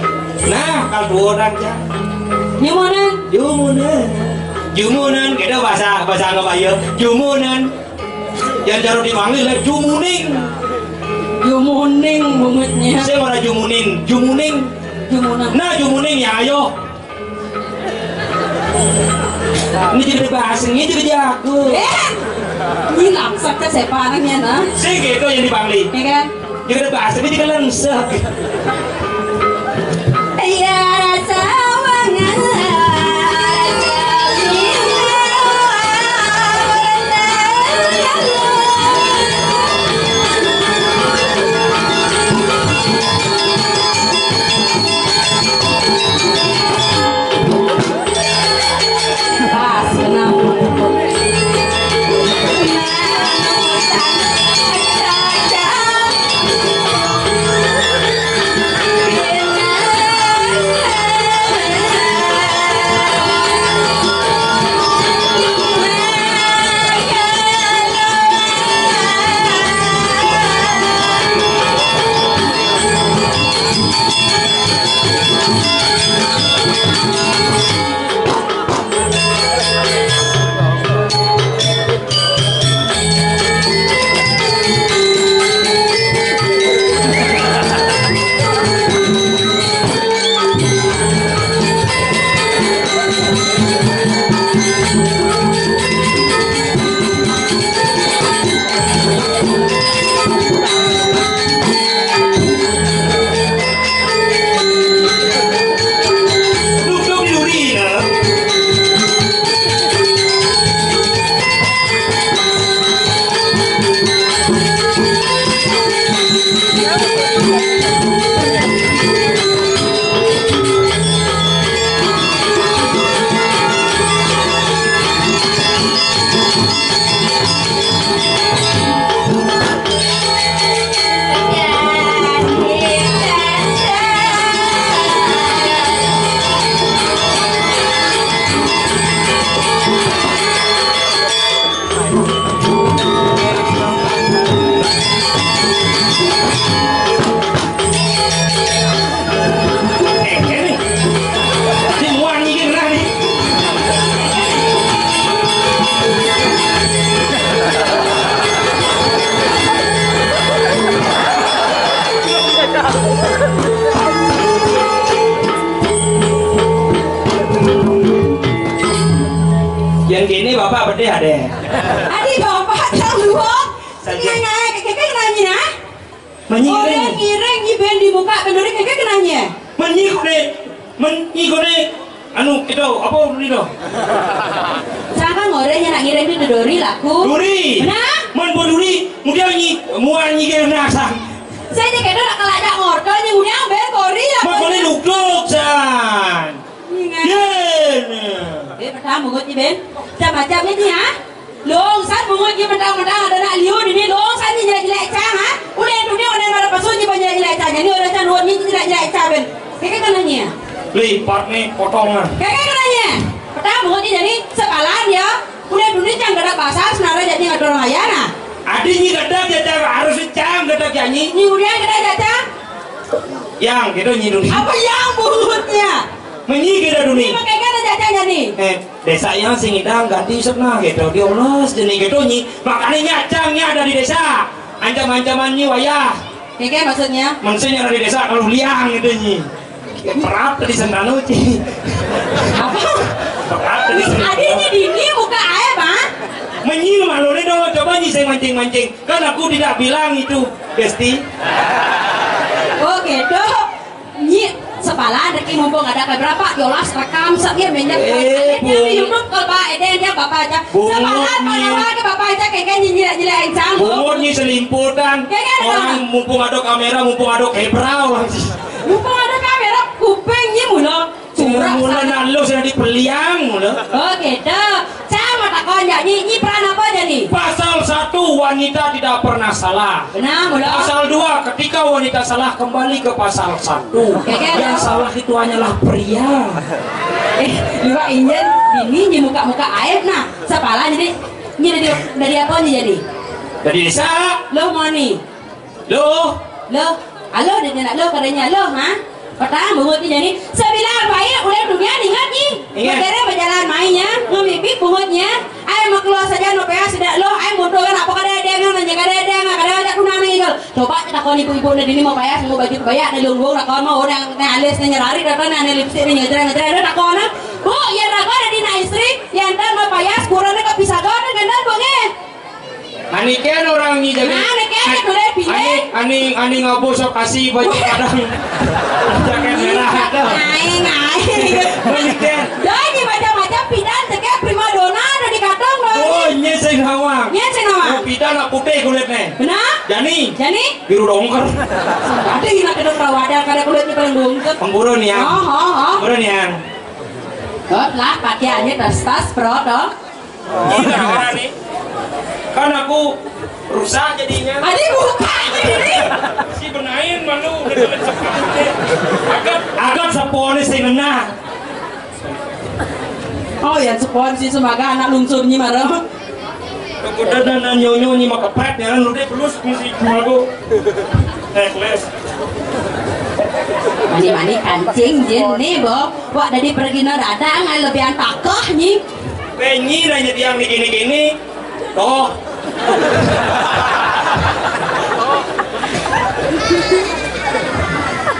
Nah, kalau dua orang aja. Nyumunan. Jumunan. Jumunan, kita bahasa, bahasa anggap aja. Jumunan. Yang cara dipanggil lah jumuning. Jumuning bungutnya. Saya malah jumunin, jumuning. Jumunan. Nah, jumuning ya ayo. Ini jadi bahasa, ini jadi jago. Eh, ini langsat ke saya parangnya nah. Saya gitu yang dipanggil. Ya kan? Dia kena bahasa, dia kena lengsek. Iya, rasa wangan. Pas, kenapa? Yang kene bapak bedeh ade. Adi bapak cang luo. Saja. Ngai-ngai, keke kenanya, nah? Menyiring. Orang ngiring, nyi ben di muka, ben duri, keke kenanya. Menyi kone, menyi kone, anu, itu, apa duri itu? Sangka ngorenya nak ngiring di duri laku. Duri. Nah? Men bo duri, kemudian nyi, muan nyi kena sang. Saya je kena nak kelajak ngorto, nyi kemudian ben kori laku. Men kone duk-duk, san. Ingat. Yen. Eh, pertama, bungut nyi ben. Macam-macam nyi, ha? Long san bungut nyi mentang-mentang ada nak liu dini, long san nyi jelek-jelek cang, ha? Uleh dunia, uleh mara pasu nyi ban jelek-jelek cang. Jadi orang cang ruwet nyi jelek-jelek cang ben. Keke kenanya. Lipat nih potongan. Keke kenanya. Pertama bungut nyi jadi sepalan ya. Uleh dunia cang gadak pasar senara jadi ngatur orang ayah nah. Adi nyi gadak ya cang harus cang gadak ya nyi. Nyi udah gadak ya cang. Yang gitu nyi duni. Apa yang bungutnya? Menyi gadak duni. Ini pakai gadak ya cang jadi. Eh, desa yang sing idang ganti sepna gitu. Dia ulas jadi gitu nyi. Makanya nyacangnya ada di desa. Ancam-ancaman nyi wayah. Keke maksudnya? Maksudnya ada di desa kalau liang gitu nyi. Perat tadi sendano ci. Apa? Perat tadi sendano. Adanya dini muka air, Pak. Menyi malu ni dong, coba nyi saya mancing-mancing. Kan aku tidak bilang itu, Besti. Oke, dok. Nyi sepalan reki mumpung ada ke berapa? Yolas rekam sat dia minyak. Eh, di YouTube kalau Pak Eden dia bapak aja. Sepalan mana ke bapak aja keke nyi nyilak-nyilak encang. Bungut nyi selimputan. Keke ada. Orang mumpung ada kamera, mumpung ada kebra orang. Mumpung ada kamera kuping nyi mula. Mula nak lo sudah dipeliang mula. Oh gitu. Cang mau takon ya, nyi, nyi peran apa aja nih? Pasal satu, wanita tidak pernah salah. Benar, mula. Pasal dua, ketika wanita salah kembali ke pasal satu. Keke. Yang salah itu hanyalah pria. Eh, juga injen, ini nyi muka-muka aib nah. Sepalan jadi, nyi dari, dari apa nyi jadi? Dari desa. Lo mau nih? Loh. Loh, aloh dia nak loh, katanya loh, ha? Petang bungut ni jadi. Sebilang baik, udah dunia ingat ni. Ingat. Berjalan main ya, ngamipik bungut nya. Ai mau keluar saja no payah sudah loh, ai motor kan apa kada ada yang nanya, kada ada yang kada ada tunang ni gol. Coba kita kau ibu-ibu ni dini mau payah, mau baju kebaya, ni lunggung, nak kau mau orang ni alis ni nyerari, dah kan ni lipstick ni ngejar ngejar, ada tak kau nak. Bu, ya raga ada di nak istri, yang tak mau payah, kurang ni kau pisah kau ni gandal bungut. Ani ken orang ni jadi. Nah, ni ken boleh pilih. Ani, ani, ani ngabo sok kasih baju padang. Jaket merah. Ngai, ngai. Ani ken. Dah ni macam-macam pidan teke prima dona ada di kantong dah. Oh, ini sing hawang. Ini sing hawang. Oh, pidan nak putih kulit ni. Benar? Jani. Jani? Biru dongker. Ada yang nak kena perawatan kada kulitnya paling dongker. Pengurun ya. Oh, oh, oh. Pengurun ya. Kot lah pakaiannya tas-tas pro toh. Gila orang ni. Kan aku rusak jadinya. Adi buka ini. Si benain malu. Agak, agak sepone sing ngena. Oh ya, sepon si semaga anak lungsur nyi mara. Kemudian dan nyonyo nyi makepet ya, lu deh belus mesti cuma aku. Necklace. Mani-mani kancing jin ni bo. Wak dari pergi na dadang ai lebihan takah nyi. Penyi dah nyediang ni kini-kini. Toh.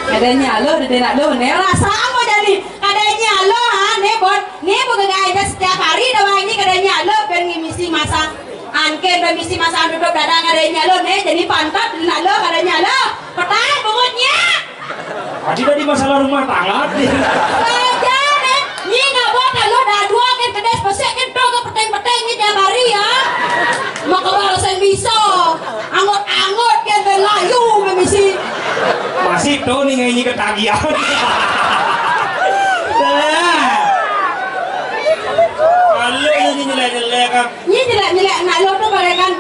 Kadanya aloh, dia nak loh. Ni rasa apa jadi? Kadanya aloh, ha, ni buat, ni bukan aja setiap hari dah wangi kadanya aloh, ben misi masang. Angken ben misi masang duduk dadang kadanya aloh, ni jadi pantat, dia nak loh, kadanya aloh. Petang bungutnya. Adi tadi masalah rumah tangga adi. Raja ni, nyi ngabot aloh dadua ken kedes pesek ken to ke peteng-peteng ni tiap hari ya. Maka baru saya bisa. Anggot-anggot ken belayu memisi. Masih tu ni ngai nyi ketagihan. Dah. Kalau ini nyelek-nyelek kan. Nyi nyelek-nyelek anak lo tu bagaikan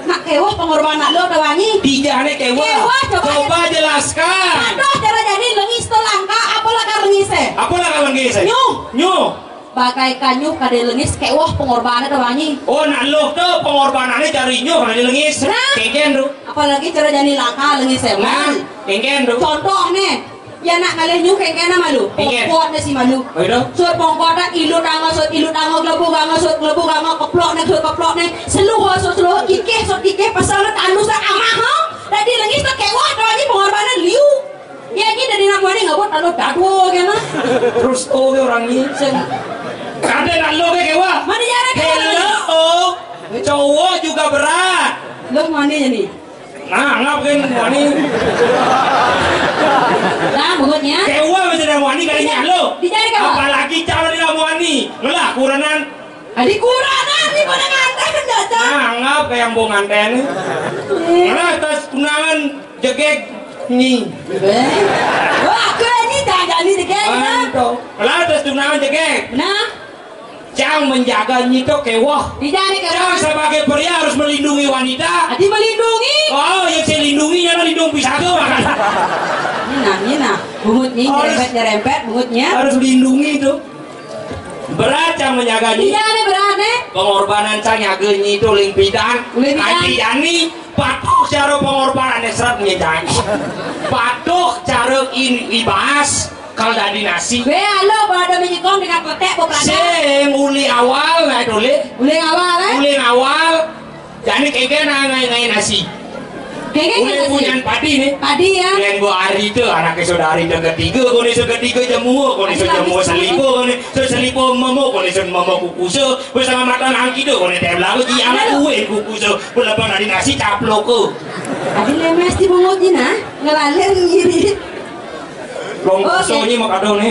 nak kewah pengorbanan lo tu wangi. Dijane kewah. Kewah, coba. Coba jelaskan. Aduh, cara jadi lengis tu langka, apalah kar lengis eh? Apalah kar lengis eh? Nyuh. Nyuh. Bagaikan nyuh kada lengis kewah pengorbanan tu wangi. Oh, nak lo tu pengorbanannya cari nyuh kada lengis. Nah. Kengken tu. Apalagi cara jadi langka lengis eh. Nah, kengken tu. Contoh ni. Ya nak ngalih nyuh kengken malu. Kengken. Pongkot ni si malu. Oh, itu? Sut pongkot nak ilut angah, sut ilut angah, gelebug angah, sut gelebug angah, keplok ni, sut keplok ni. Seluh, sut seluh, kikih, sut kikih, pasal nak tandus nak amah, ha? Dadi lengis tak kewah, dah ni pengorbanan liu. Ya ni dari nak mani ngabot tandus dadua kena. Terus oh orang ni. Sen. Ada nak lo ke kewa? Mana jalan kewa? Hello. Cowok juga berat. Lo mana ya nih? Nah, ngap kan wani. Lah, bungutnya. Kewa masih ada wani kali nyalo. Di jari kewa. Apalagi calon di wani. Ngelah kuranan. Adi kuranan nih pada nganten, Caca. Nah, ngap kayak mau nganten. Eh. Ngelah tas tunangan jegeg nyi. Eh. Wah, aku ini jangan jadi jegeg, nah. Ngelah tas tunangan jegeg. Nah. Cang menjaga nyi to kewah. Di jari kewa. Cang sebagai pria harus melindungi wanita. Adi melindungi. Oh, yang saya lindungi ya lindung pisang tuh, makanya. Ini nah, ini nah. Bungut nih, harus nyerempet, nyerempet, bungutnya. Harus lindungi tuh. Berat cang menjaga nyi. Iya, nih berat, nih. Pengorbanan cang nyaga nyi to ling pidan. Ling pidan. Adi jani, patuh cara pengorbanan seret nyi cang. Patuh cara in ibas. Kal dadi nasi. Be, alo, pada menyekong dengan kotek, peperangan. Sing uli awal, nah, uli. Uli awal, eh? Uli awal. Jadi kengken nah, ngai, ngai nasi. Kengken uli nasi. Punyan padi nih. Padi, ya. Uli yang gua ari itu, anaknya saudari itu ketiga, kau nih ketiga jamu, kau nih jamu selipo, kau nih selipo memo, kau nih memo kukuso, bersama mata nangki tuh, kau nih teh belalu, di anak kue kukuso, berlepas dari nasi caplok ke. Adi lemes di bungut ni nah, ngelalir ngiri. Long kosong ni mak kadang ni.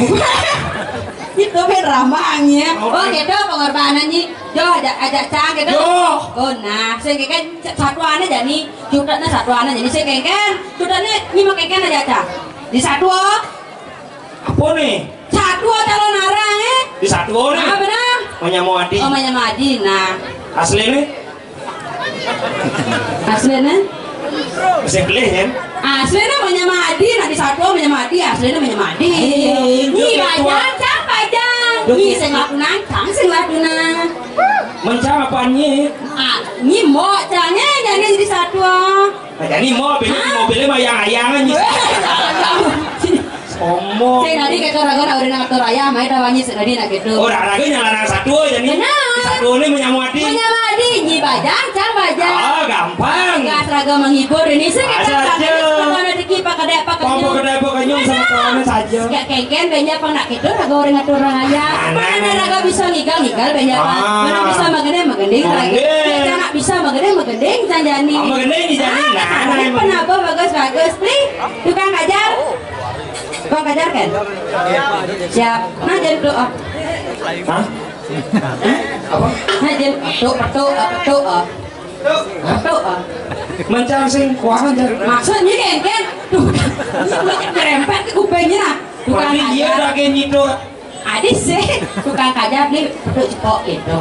Itu kan ramangnya. Oh, gitu pengorbanan ni. Jo, ajak, ajak cang gitu. Jo. Oh, nah, sing kan satuannya jadi, cutatnya satuannya jadi sing kan. Cutatnya ni mak kan aja cang. Di satu. Apa ni? Satu calon arang, eh. Di satu ni. Ah, benar. Manyamadi. Oh, Manyamadi. Nah. Asli ni? Aslina? Sing kelih, ya? Aslina Manyamadi, nanti satu Manyamadi, aslina Manyamadi. Eh, ni bajang, cang bajang. Ni sing lakunan, cang sing lakunan. Mencang apaan ni? Ah, ni mok, cangnya, jadi satu. Nah, jadi mok, pilih mobilnya mah yang ayangan ni. Sombong. Sing tadi kayak ragu nak udah ngatur ayah, main tawangi sing tadi nak gitu. Oh, ragu nyala nang satu aja ni. Benar. Satu ni Manyamadi. Manyamadi, ni bajang, cang bajang. Ah, gampang. Gas ragu menghibur ini sih kita. Asal aja. Mana rezeki pak kedai pak kenyum. Pak kedai pak kenyum sama kawannya saja. Gak kengken banyak pak nak gitu ragu orang ngatur orang ayah. Mana ragu bisa ngigal ngigal banyak pak. Ah. Mana bisa magendeng magendeng lagi. Magendeng. Kita nak bisa magendeng magendeng janjani. Ah, magendeng ni jani. Ah, nah, nah, ini emang. Penapa bagus bagus ni. Tukang ajar. Kau kajar kan? Siap. Nah, jadi doa. Hah? Apa? Nah, jadi doa, doa, doa. Doa. Mencang sing kuangan, Jar. Maksudnya kan, kan? Tuh, ini nyerempet ke kupingnya, nah. Tukang ajar. Berarti dia lagi nyitu. Adi sih, tukang kajar ni, petuk cepok gitu.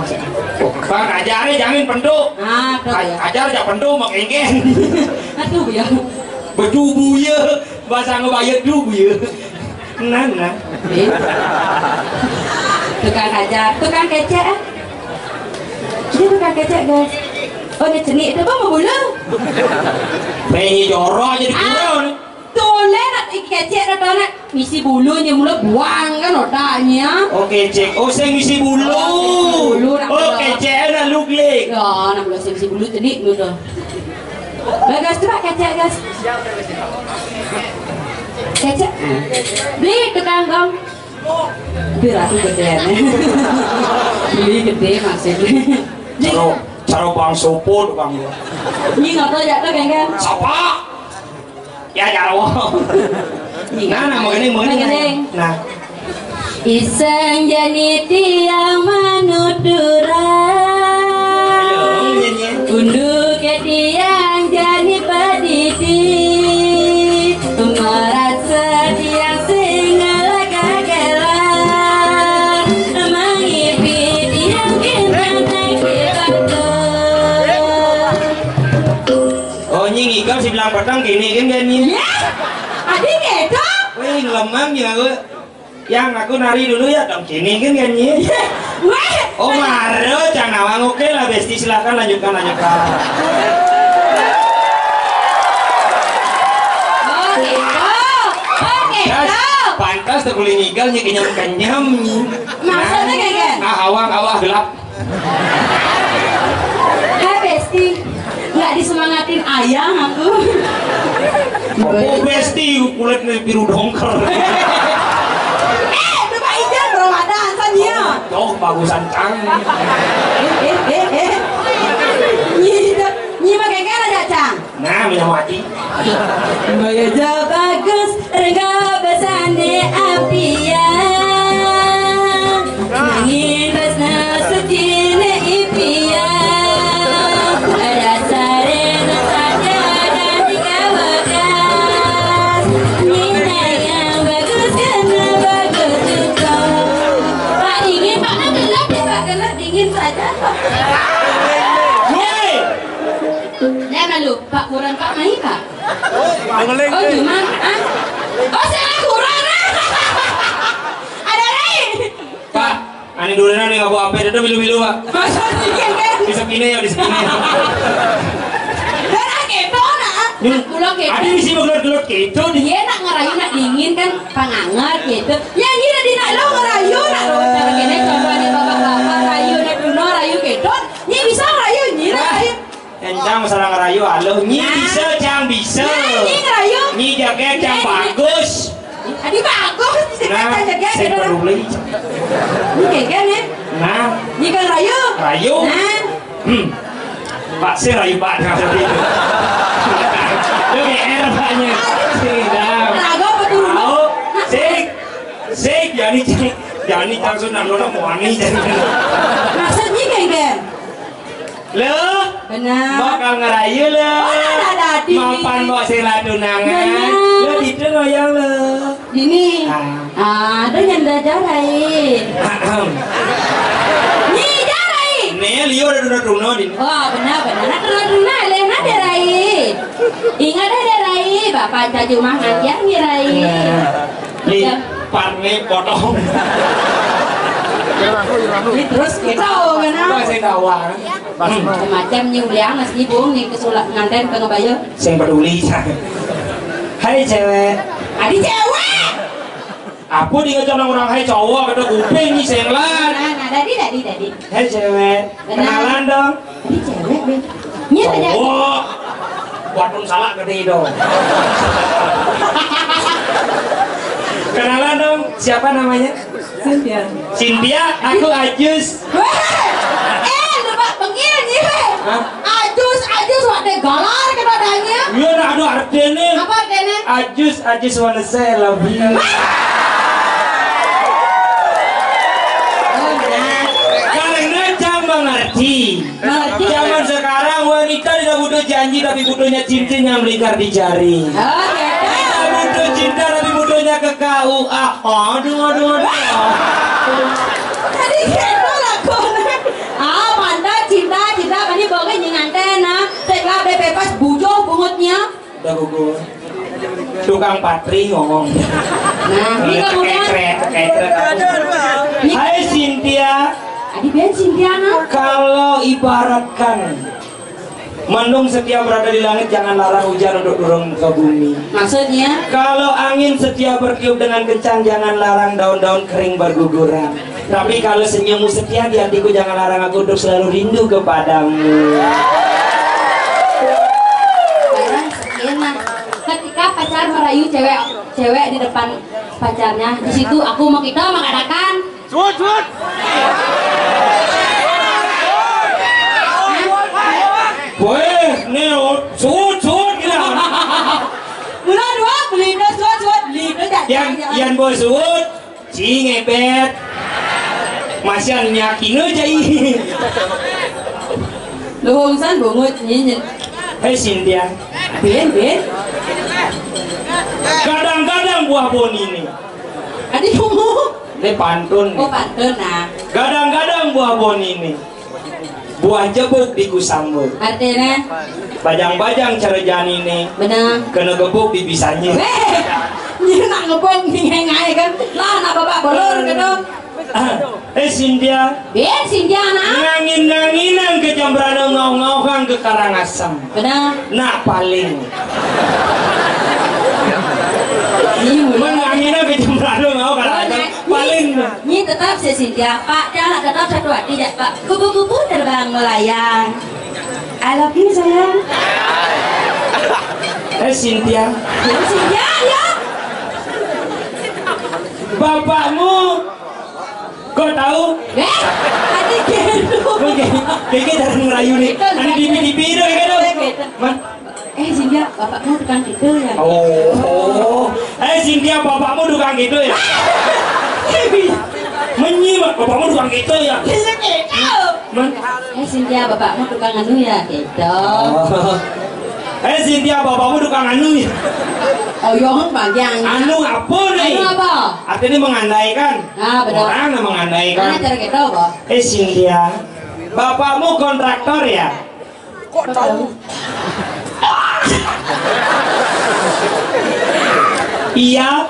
Bang, kajar ni jangan pentuk. Ah, betul ya. Kajar aja pentuk, mak engken. Aduh, ya. Betul, Bu, ya. Bahasa ngebayar dulu, Bu, ya. Nah, nah. Eh. Tukang kajar, tukang kecek, eh. Ini tukang kecek, guys. Oh, ni cenik tu, apa mau bulu? Pengen jorok jadi guru ni. Toleh nak iki kecek dah toleh. Misi bulunya mula buang kan otaknya. Oh, kecek. Oh, sing misi bulu. Bulu nak. Oh, kecek nak luklik. Ya, nak mula sing misi bulu cenik dulu tu. Bagus tu, Pak, kecek, guys. Kecek. Beli tukang gong. Tapi ratu gede ni. Beli gede maksudnya. Cara, cara bang sopo tukang gong. Ni ngotot jatuh kan, kan? Siapa? Ya, Jarwo. Nah, nah, magending, magending. Magending. Nah. Iseng jani tiang manuturan. Ayo, nyanyi. Unduke tiang jani padidi. Merasa tiang sing ngala kagela. Mangipi tiang kentang nang kibatu. Oh, nyi ngigal si bilang petang kini kan, kan, nyi? Ya, adi gitu. Wih, ngelemang ya, aku. Yang aku nari dulu ya, dong kini kan, kan, nyi? Weh. Oh, maro, jangan nawang. Oke lah, Besti, silakan lanjutkan, lanjutkan. Oh, gitu. Oh, gitu. Pantas tuh kulit ngigal, nyi kenyam-kenyam, nyi. Maksudnya kayak gini? Ah, awang, awah, gelap. Hai Besti, nggak disemangatin ayang aku. Oh, Besti, kulitnya biru dongker. Eh, itu Pak Ijal, Ramadan, Sania. Oh, Bagusan cang. Eh, eh, eh, eh. Nyi, nyi makai kena aja, cang. Nah, minyak mati. Bagaja bagus, rengga besane apia. Nanging tresna sucine ipia. Dasare saja dan tiga bagas. Nina yang bagus kena bagus juga. Pak dingin, Pak, nak gelap ya, Pak, gelap dingin saja. Woi. Jangan lupa, kurang Pak mai, Pak. Oh, cuma, ah? Oh, saya kurang, ah. Ada lain. Pak, ane durian nih, nggak bawa apa, itu milu-milu, Pak. Maksudnya, kan? Di sepine ya, di sepine. Darah keto, nah. Pulang keto. Ada misi mau gelut-gelut keto di. Iya, nak ngerayu, nak dingin, kan, panganget, gitu. Ya, iya, di nak lo ngerayu, nak lo, cara kene, contohnya, bapak-bapak, rayu, nak duno, rayu keto. Nyi bisa ngerayu, nyi, nak ngerayu. Encang masalah ngerayu, halo. Nyi bisa, cang bisa. Nah, nyi ngerayu. Nyi jaga, cang bagus. Adi bagus. Nah, cang jaga, saya gitu. Peduli. Nyi jaga, nih. Nah. Nyi kan ngerayu. Rayu. Nah. Hmm. Pak, saya rayu, Pak, dengan seperti itu. Lu G R, Paknya. Sing, dah. Ragu apa turun? Tahu. Sik. Sik, jadi, jadi, jadi, langsung nang lorong wani, jadi. Maksudnya, Geng, Geng? Lho, benar. Bakal ngerayu lho. Oh, ada, ada, di. Mapan mbok sing tunangan. Benar. Lho, ditu ngoyong lho. Dini. Ah. Ah, ada yang dah jarai. Ahem. Nyi jarai. Nih, liur ada tuna-tuna di. Oh, benar, benar. Nah, tuna-tuna, Lena jarai. Ingat ada rai, Bapak caji rumah ngajar nih rai. Iya. Li, parne potong. Ini terus gitu, kenapa? Saya kawan. Macam-macam nih uliang, mas ibung nih kesulak nganten ke ngebayar. Sing peduli. Hai cewek. Adi cewek. Apa dia ngecek orang hai cowok, ada kuping nih, sing lan. Nah, nah, tadi, tadi, tadi. Hai cewek. Benar. Kenalan dong. Ini cewek, Ben. Ini apa, cewek? Cowok. Waduh, salah gede dong. Kenalan dong, siapa namanya? Cynthia. Cynthia, aku Ajus. Weh, eh, lupa bengil nih, weh. Hah? Ajus, Ajus, wak deh galar kena danya. Iya, nah, aduh, artinya. Apa artinya? Ajus, Ajus wanna say I love you. Oh, nah. Karena cang mengerti. Zaman sekarang wanita tidak butuh janji, tapi butuhnya cincin yang melingkar di jari. Oh, gitu. Tidak butuh cinta, tapi butuhnya ke K U A. Aduh, aduh, aduh. Tadi gitu lah, kon. Ah, pantas cinta, cinta, mani bonge nyinganten, nah. Setelah bebas, bujur bungutnya. Udah gugur. Tukang patri ngomong. Nah, ini kemudian. Kecret, kecret. Ini. Hai Cynthia. Adi Ben Cynthia, nah. Kalau ibaratkan mendung setia berada di langit, jangan larang hujan untuk turun ke bumi. Maksudnya? Kalau angin setia bertiup dengan kencang, jangan larang daun-daun kering berguguran. Tapi kalau senyummu setia di hatiku, jangan larang aku untuk selalu rindu kepadamu. Sekarang sekian, nah. Ketika pacar merayu cewek, cewek di depan pacarnya, di situ aku mau kita mengadakan. Suut, suut. Weh, nih, suut, suut, gitu. Bulan dua, beli itu, suut, suut, beli itu, jangan, yang, jangan. Yang bos suut, Cing ebet. Masian nyakina jai. Luhung san bungut nyinyit. Hei Cynthia. Bin, bin. Kadang-kadang buah bonine. Adi bungu. Ini pantun. Oh, pantun, nah. Kadang-kadang buah bonine. Buah jebuk dikusambut. Artinya? Bajang-bajang cara janine. Benar. Kena gebuk di bisanya. Weh, ini nak ngebuk ni ngai kan. Lah, nak bapak belur gitu. Ah, eh, Cynthia. Bin, Cynthia, nak. Ngangin-nganginan ke Jembrana, ngau-ngauhan ke Karangasem. Benar. Nak paling. Ini mulai. Mengangina ke Jembrana, ngau Karangasem. Oh, nah. Paling. Nyi tetap si Cynthia, Pak, jangan tetap satu hati, ya, Pak. Kupu-kupu terbang melayang. I love you, sayang. Eh, Cynthia. Jadi Cynthia, ya. Bapakmu Kok tahu? Eh, ati gitu. Oke, kayaknya jarang ngerayu nih. Ada di P D P itu ya kan? Man, eh, Sintia, bapakmu tukang gitu ya? Oh, eh, Sintia, bapakmu tukang gitu ya? Menyimak, bapakmu tukang gitu ya? Iya, gitu. Man, eh, Sintia, bapakmu tukang anu ya? Gitu. Oh. Eh, Sintia, bapakmu tukang anu ya? Oh, iya, kan panjang. Anu apa nih? Anu apa? Artinya mengandaikan. Ah, benar. Orang yang mengandaikan. Nah, cara gitu apa? Eh, Sintia, bapakmu kontraktor ya? Kok tahu? Iya,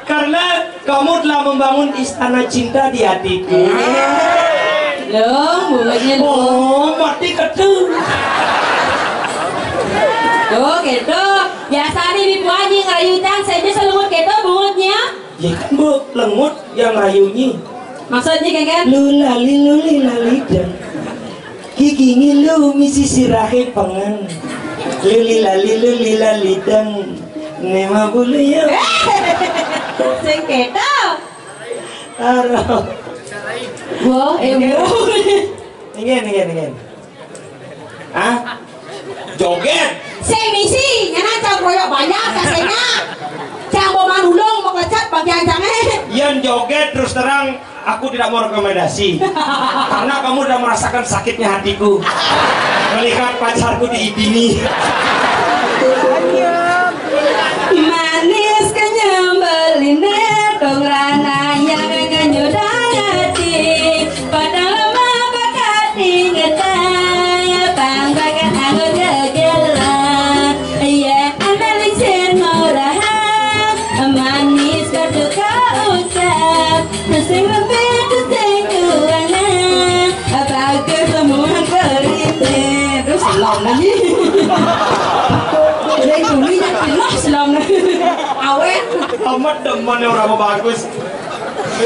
karena kamu telah membangun istana cinta di hatiku. Dong, bunyinya dong. Oh, mati kedu. Tuh, gitu. Biasanya ibu aja ngerayu cang, saya aja selengut gitu bunyinya. Ya kan, Bu, lengut yang rayunyi. Maksudnya, kan? Lu lali, lu li lali dang. Gigi ngilu, misi sirahe pengen. Lu li lali, lu li lali dang. Nema bulu ya. Sing ketok. Aro. Wo, eh, wo. Ingin, ingin, ingin. Hah? Joget. Sing misi, nyana cang royok banyak, kasenya. Cang boman ulung, mau kelecat, bagian cangnya. Yang joget, terus terang, aku tidak mau rekomendasi. Karena kamu sudah merasakan sakitnya hatiku. Melihat pacarku diibini. Manis kenyembeline, dong rananya ngenyudang hati. Padahal mah bakat ingetan, pang bakat anggur gegelan. Iya, ambil lingsir ngorahang, manis batu kau ucap. Sing lembut, sing tuangan, bagus semua perine. Terus selom lagi. Dari dulu ya, selom lagi. Awet. Amat demen orang bagus.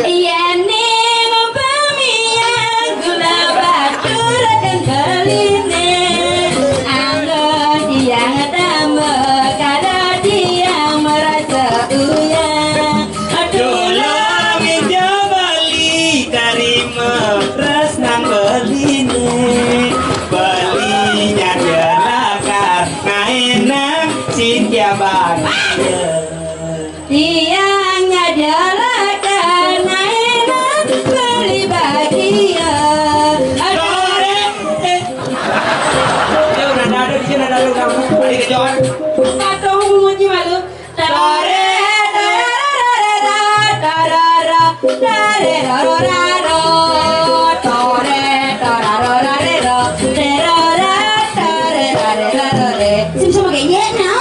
Iya nih, mumpamia gula batur dan beline. Anggo dia ngetambah, kada dia merasa uyang. Aduh, lah minja bali, tarima ras nang beline. Belinya dia lakar, ngaenang Sintia bahagia. Tiangnya dia lakar, ngaenang beli bahagia. Aduh. Dore, eh. Ya udah, ada di sini, ada lu kamu. Ada kejawan. Satu memuji malu. Tare, tararara, tarara, tare, rarararo, tore, tararararero, terara, tare, rarararore. Sing sama kayak Yena.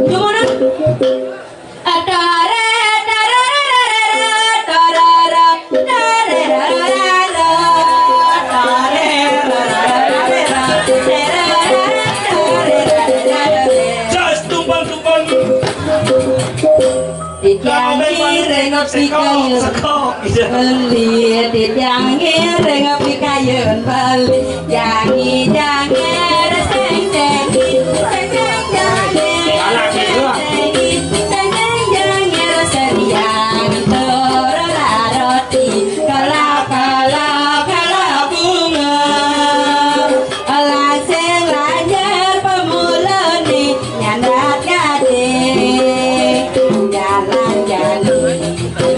Gimana? Tare, tararara, tarara, tare, rarararo, tare, rarararero, terara, tare, rarararore. Jos, tumpang, tumpang. Titiang ngiring pikayun beli, titiang ngiring pikayun beli. Jangi, jangir, seng, sengi, seng, seng, jangir, seng, sengi, seng, seng, jangir, seriang, toro, laroti, kala, kala, kala bunga. Langsing lanjar pemulane nyandat gade. Jalan jani.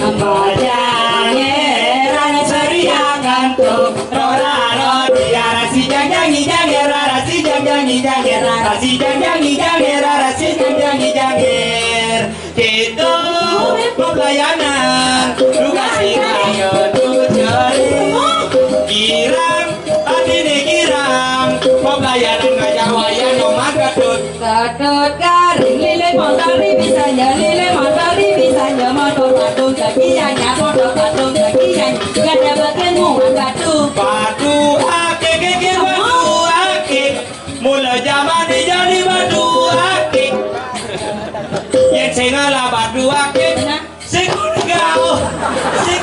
Mbok jangeran seriangan tu. Rora rodi arasi jang jangi janger, arasi jang jangi janger, arasi jang jangi janger, arasi jang jangi janger. Kita pelayanan tugas kita tujuan. Kirang, hati ni kirang, pelayanan ngajak wayang nomor ketut. Ketut garing lele motor di bisanya, lele motor di bisanya, motor patung kakiannya, motor patung kakiannya. Gak ada bagian muat batu. Batu akik, akik, batu akik. Mula zaman dijadi batu akik. Yen sing ala batu akik, sing kudu gaul. Sing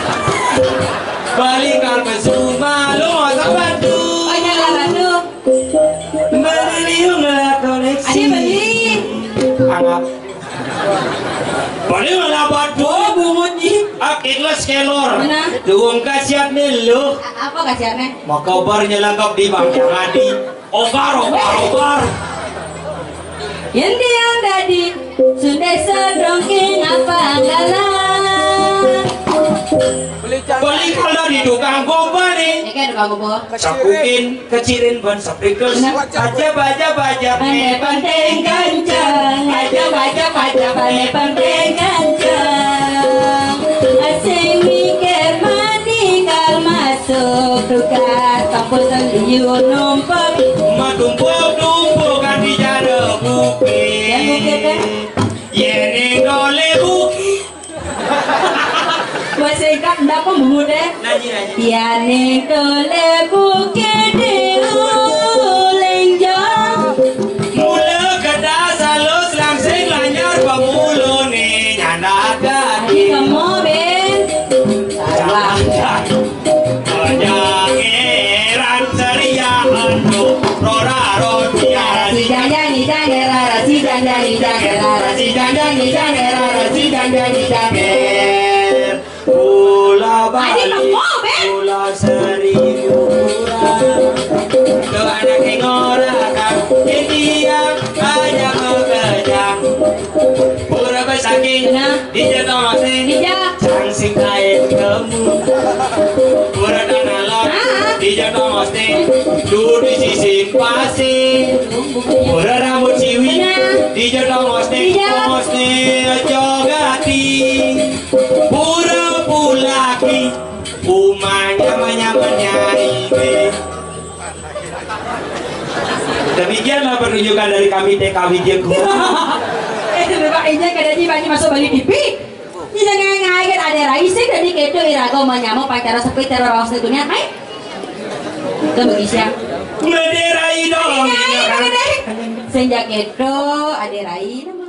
Kelor. Mana? Duung kasiat nih lu. A-, apa kasiatnya? Makabar nyelangkap di Bang Jangadi. Obar, obar, obar. Yang dia tadi sudah sedongking apa anggalan? Beli kalau di tukang goba nih. Ya kan, tukang goba. Cakukin, kecilin ban speaker. Nah. Baja, baja, baja, bane penting kenceng. Baja, baja, baja, bane penting kenceng. Asing mikir mani kal masuk tukar, kampus liu numpuk. Matumpuk-tumpukan di jare bukit. Ya, bukit, kan? Yene dole bukit. Bahasa Inggris ndak apa, Bung, deh? Nanyi, nanyi. Yane dole bukit di ulenjong. Mula kedas alus langsing lanyar pemulune nyandak dadi. Kamu, Ben. Salah. Jangan heran ceria anu rora rotia. Si jang jang ni jang era, si jang jang ni jang era, si jang jang ni jang era, si jang jang ni jang er. Pula Bali, pula seribu kurang. Tuh anak yang ngora kan, India aja mengejang. Pura besaki, dija tongos nih, dija. Cangsing kain kemu. Pura tanah lot, dija tongos nih, dudi sisi pasi. Pura rambut siwi, dija tongos nih, dija. Tongos nih, jogati. Pura pulaki, umanya manyamanya ini. Demikianlah pertunjukan dari kami T K Widya Guru. Eh, Bapak, ini kada di bagi masuk balik T V. Ini jangan ngaget ada raising tadi kedo irago manyamo pacara sepi teror rawas dunia, hai. Itu bagi siang. Udah deh, Rai dong. Senja kedo ada rai.